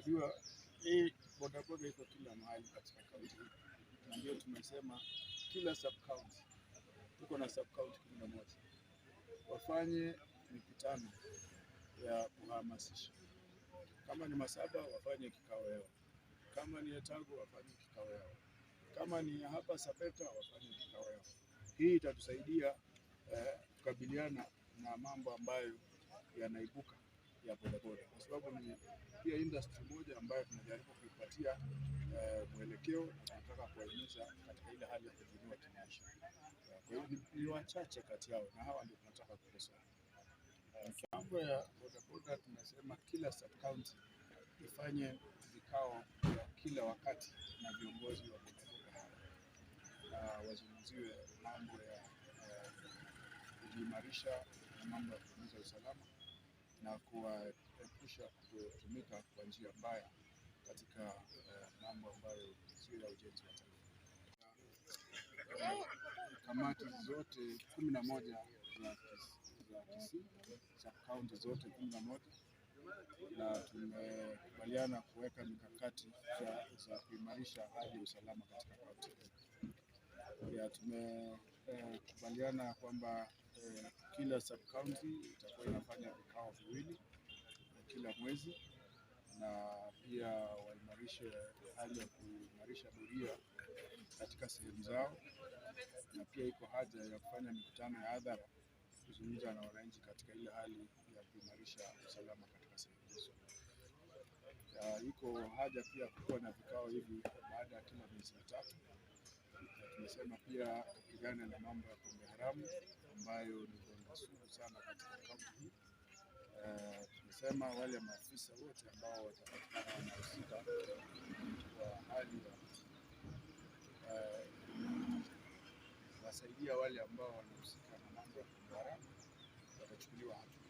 Unajua hii bodaboda iko kila mahali katika kaunti hii, na ndio tumesema kila sub county, tuko na sub county 11, wafanye mikutano ya kuhamasisha. Kama ni Masaba wafanye kikao yao, kama ni Etago wafanye kikao yao, kama ni hapa Sabeta wafanye kikao yao. Hii itatusaidia kukabiliana na mambo ambayo yanaibuka ya bodaboda, kwa sababu ni pia industry moja ambayo tunajaribu kuipatia mwelekeo na tunataka kuwahimiza katika ile hali ya kujiinua kimaisha. Kwa hiyo ni wachache kati yao na hawa ndio tunataka kukosoa. Mambo ya bodaboda tunasema kila sub county ifanye vikao vya kila wakati na viongozi wa bodaboda hawa, na wazungumziwe mambo ya kujiimarisha na mambo ya kuhimiza usalama na kuwaepusha kutotumika kwa njia mbaya katika mambo ambayo sio ya ujenzi wa taifa. Kamati zote 11 za Kisii, za kaunti zote 11, na tumekubaliana kuweka mikakati za kuimarisha hali ya usalama katika kaunti. Ya tumekubaliana kwamba kila sub county itakuwa inafanya vikao viwili kila mwezi, na pia waimarishe hali ya kuimarisha doria katika sehemu zao, na pia iko haja ya kufanya mikutano ya hadhara kuzungumza na wananchi katika ile hali ya kuimarisha usalama katika sehemu hizo. Iko haja pia kuwa na vikao hivi baada ya kila miezi mitatu. Tumesema pia tupigane na mambo ya pombe haramu ambayo ni donda sugu sana katika kaunti hii. Tumesema wale maafisa wote ambao watapatikana wanahusika kwa hali ya wasaidia wale ambao wanahusika na mambo ya pombe haramu watachukuliwa hatua.